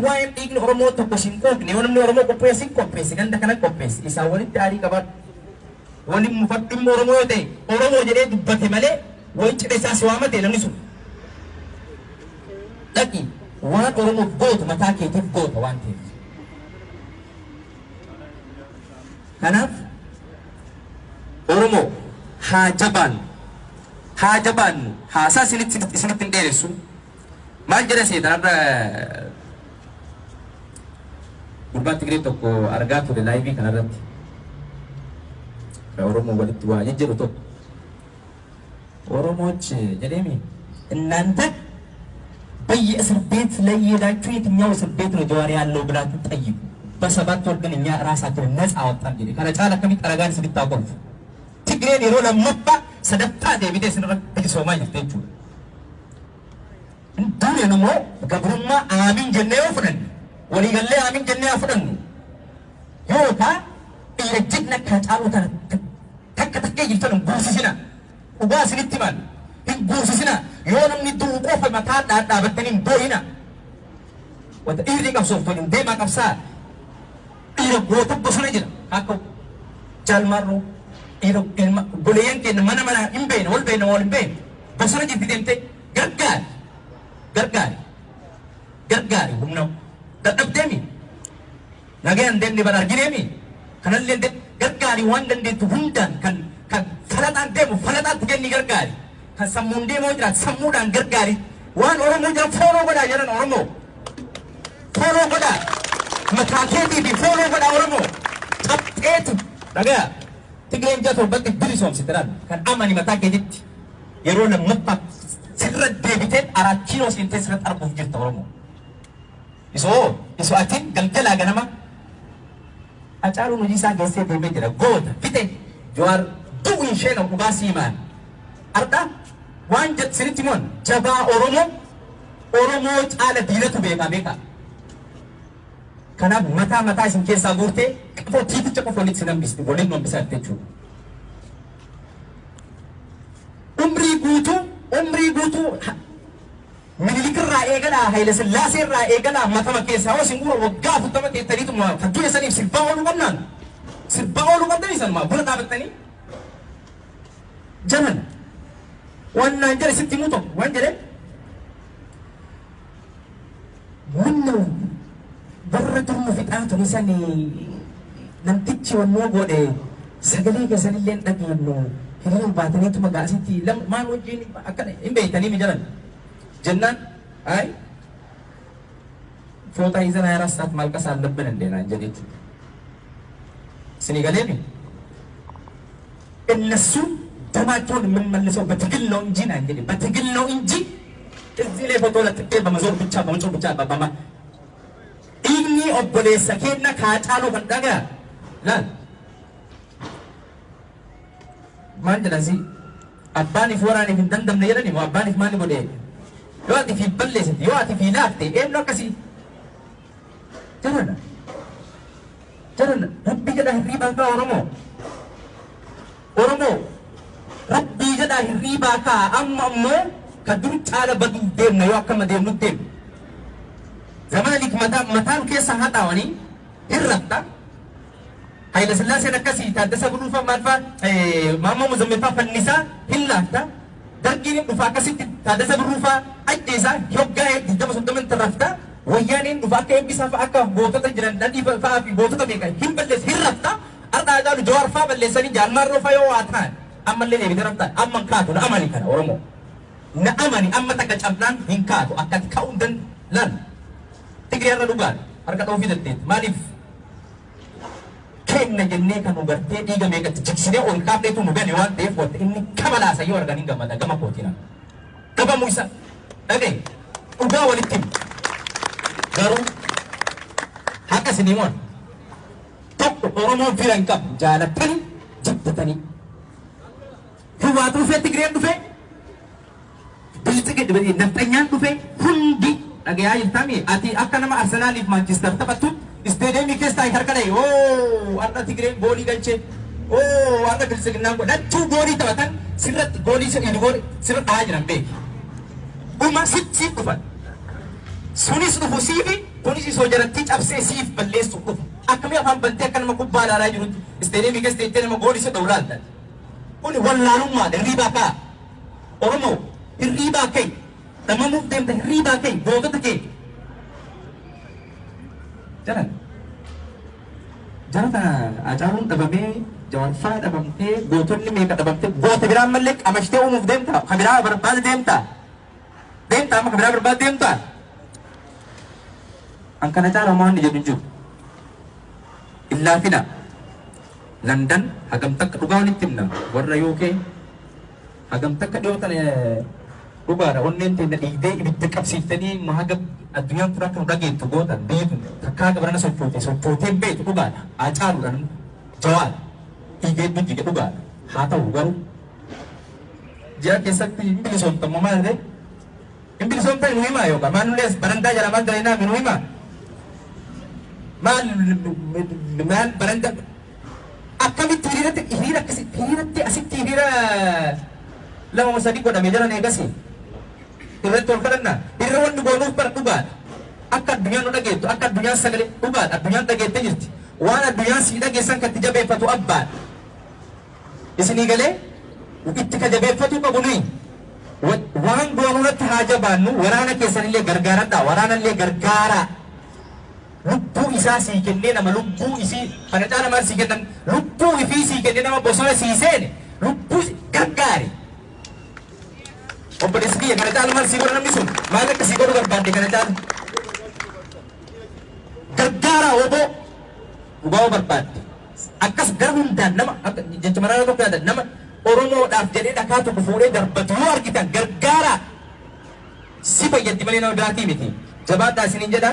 Waa'een dhiigni Oromoo tokko sin quuqne, yoo namni Oromoo qopheesse sin qopheesse, ganda kana qopheesse, isaan walitti aarii qabaadhu. Waliin mufadhu. Dhimma Oromoo yoo ta'e Oromoo jedhee dubbate malee wayi cidha isaa si waamate namni sun. Dhaqi, waan Oromoof gootu mataa keetiif goota waan ta'eef. Kanaaf Oromoo haa jabaannu. Haa jabaannu. Haasaa isinitti isinitti hin dheeressu. Maal jedha seetan? Har'a gurbaa Tigree tokko argaa ture live kanarratti. Oromoo walitti waa jejjedhu tokko. ኦሮሞዎች jedheemi እናንተ በየእስር ቤት ላይ የሄዳችሁ የትኛው እስር ቤት ነው ጀዋር ያለው ብላችሁ ጠይቁ። በ7 ወር ግን እኛ ራሳችንን ነፃ አወጣን jedhe. Kana caala akkamitti alagaan isinitti haa kolfu? Tigreen yeroo lammaffaa sadaffaa deebitee isinirra bilisoomaa jirti jechuudha. Dureen immoo gabrummaa aamin jennee yoo fudhanne, waliigallee aamin jennee haa fudhannu, yookaan dhiira jigna akka caaluu tana takka takkee jirtan hin guursisina. Dhugaa isinitti himan, hin guursisina. Yoo namni du'u qofa mataa dhaabattanii hin boo'ina. Wanta dhiirri qabsoof waliin deemaa qabsaa. Dhiira goota bosona jira akka Jaalmarroo, dhiira ilma obboleeyyan keenya mana mana hin beekne, wal beekne, wal hin beekne, bosona jirti, deemtee gargaari, gargaari, gargaari. Humna dadhabdeemi nagayaan deemne bara argineemi kanallee gargaari. Waan dandeettu hundaan kan kan falaxaan deemu falaxaatti kenni gargaari, kan sammuun deemoo jiraatu sammuudhaan gargaari. Waan Oromoo jira follow godhaa jedhan. Oromoo follow godhaa, mataa keetii fi follow godhaa. Oromoo cabxeetu dhagaa Tigreen ji'a 7tti bilisoomsite laal. Kan amani mataa keetitti yeroo lammaffaaf sirra deebiteen Araat Kiiloo seentee sirratti arguuf jirta. Oromoo isoo isoo atiin galgalaa ganama. Hacaaluun hojii isaa geessee deemee jira. Goota fixe. Jawaar du'u hin sheenamu, dhugaa siimaan. Har'a waan jedhu sinitti himuun jabaa Oromoo, Oromoo caala diinatu beekaa beekaa. Kanaaf mataa mataa isin keessaa guurtee qafoo tiiticha qofa walitti isin hambisti, waliin nu hambisaa jechuudha. Umrii guutuu, umrii guutuu Minilik irraa eegalaa, Haayila Sillaasee irraa eegalaa, matama keessaa hoo isin guura waggaa 40 teettaniituma kan du'e saniif sirbaa ooluu qabnaan, sirbaa ooluu qabdanii sanumaa buna dhaabattanii jaman. Waan naan jedhe sitti himuu tokko waan jedhe ምነው warra dur nu fixaa ture sani namtichi wannoo godhe sagalee keessanillee hin dhageenyu, hiriira baataniituma gaasitti maal wajjin akkana hin beektanii mi jedhan jennaan, ay ፎጣ ይዘን 24 ሰዓት ማልቀስ አለብን እንዴ naan jedhe jechuudha. Isinii galeemi? እነሱ ደማቸውን የምንመልሰው በትግል ነው እንጂ naan jedhe, በትግል ነው እንጂ እዚህ ላይ ፎቶ ለጥፌ በመዞር ብቻ በመጮህ ብቻ በማ dhiigni obboleessa keenya kaacaaluu kan dhagaa laal maal jedhan si abbaaniif waraaniif hin dandamne jedhani moo abbaaniif maali godhe? Yoo ati fi balleessite, yoo ati fi laafte, eenyu akkasii jedhan jedhan. Rabbii jedha hirriibaa kaa. Oromoo, Oromoo, Rabbii jedha hirriibaa kaa. Amma ammoo ka dur caala baduuf deemna yoo akkama deemnutti deemna. Zamana mataa mataan keessa haxaawanii hin rafta. Hayila Sillaaseen akkasii, Taaddasa Birruufaa maal faa, Maammoo Muzammilfaa fannisaa hin laafta. Dargiin dhufa akkasitti Taaddasa Birruufaa ajjeesaa hoggaa 20 30 hin rafta. Wayyaaneen dhufa akka eebbisaa fa'a, akka gootota jiran Nadhii fa'aa fi gootota beekan hin balleessa, hin rafta. Har'a Haacaaluu Jawaar fa'aa balleessanii Jaalmaarroo fa'aa yoo waa ta'an ammallee deebitee rafta. Amma hin kaatu, na amani kana. Oromoo, na amani, amma takka cabnaan hin kaatu, akkati ka'uu hin danda'an. Tigree irra dhugaan harka dhoofii dandeetti. Maaliif kenna jennee kan nu gartee dhiiga meeqatti jigsinee ol kaafneetu nu gane waan ta'eef, wanta inni kabalaasa yoo argan hin gammada gama kootiin. Dhabamuu isa dhagaye, dhugaa walitti himu. Garuu haqa isin himuun tokko, Oromoon fira hin qabu, jaalattanii jibbatanii. Hiwaatu dhufee, Tigreen dhufee, Bilxige nafxanyaan dhufee, hundi dhagayaa jirtami. Ati akka nama Arsenaaliif Maanchister taphattu isteediyeemii keessa taa'e harka dhahe, oo har'a Tigreen goolii galchee, oo har'a Bilxiginnaan godhachuu goolii taphatan, sirratti goolii sirri goolii sirra dhahaa jiran beeki. Dhuma siif dhufan. Sunis dhufu siifi Kunis isoo jarattii cabsee siif balleessuuf dhufa. Akkamii afaan bantee akka nama kubbaa ilaalaa jirutti isteediyeemii keessa teettee nama goolii isa dha'u laalta. Kuni wallaalummaadha, hirriibaa ka'a. Oromoo, hirriibaa ka'i. Dhamamuuf deemta, hirriibaa ka'i, gootota kee. Jaran. Jara tana Hacaaluun dhabamee, Jawaar faa dhabamtee, gootonni meeqa dhabamtee, goota biraa ammallee qamashtee uumuuf deemta, ka biraa barbaada deemta. Deemta amma ka biraa barbaada deemta. An kana caala homaa wanni jedhu hin jiru. Hin laafina. London hagam takka dhugaa walitti himna warra UK hagam takka dhiyoo tana dhugaadha onneen teenna dhiigdee ibidda qabsiiftanii haga addunyaan tun akka nu dhageettu gootan. Biyyi tun takkaa haga barana sochoote sochootee hin beektu dhugaadha. Haacaaluudha, namni Jawaar dhiiga hedduu jige dhugaadha. Haa ta'u garuu ji'a keessatti hin bilisoomtammoo maal ta'e hin bilisoomtan nu himaa, yookaan maal nullee as barandaa jala maal dalaynaa nu himaa, maal maal barandaa akkamitti hiriiratti hiriira akkasi hiriiratti asitti hiriira lama sadi godhame jiran eegasi irratti ol kadhanna. Hiriira wanni goonuuf bara dhugaadha, akka addunyaan nu dhageettu, akka addunyaan sagalee dhugaadha. Addunyaan dhageettee jirti. Waan addunyaan sii dhageessan kan itti jabeeffatu abbaadha. Isinii galee itti ka jabeeffatuu qabu nuyi waan goonuu irratti haa jabaannu. Waraana keessanillee gargaaradhaa, waraanallee gargaaraa. Lubbuu isaa sii kennee, nama lubbuu isii kana caala maal sii kennan? Lubbuu ifii sii kennee, nama bosona sii seene lubbuu gargaari. Obboleessi kiyya, kana caala maal sii godha namni sun? Maal akka sii godhu barbaadde kana caala? Gargaaraa oboo dhugaa barbaadde. Akkas gara hundaan nama jecha maraara tokko yaadan, nama Oromoodhaaf jedhee dhakaa tokko fuudhee darbatu yoo argitan gargaaraa. Si fayyaddi malee nama biraatii miti. Jabaadhaa isiniin jedha.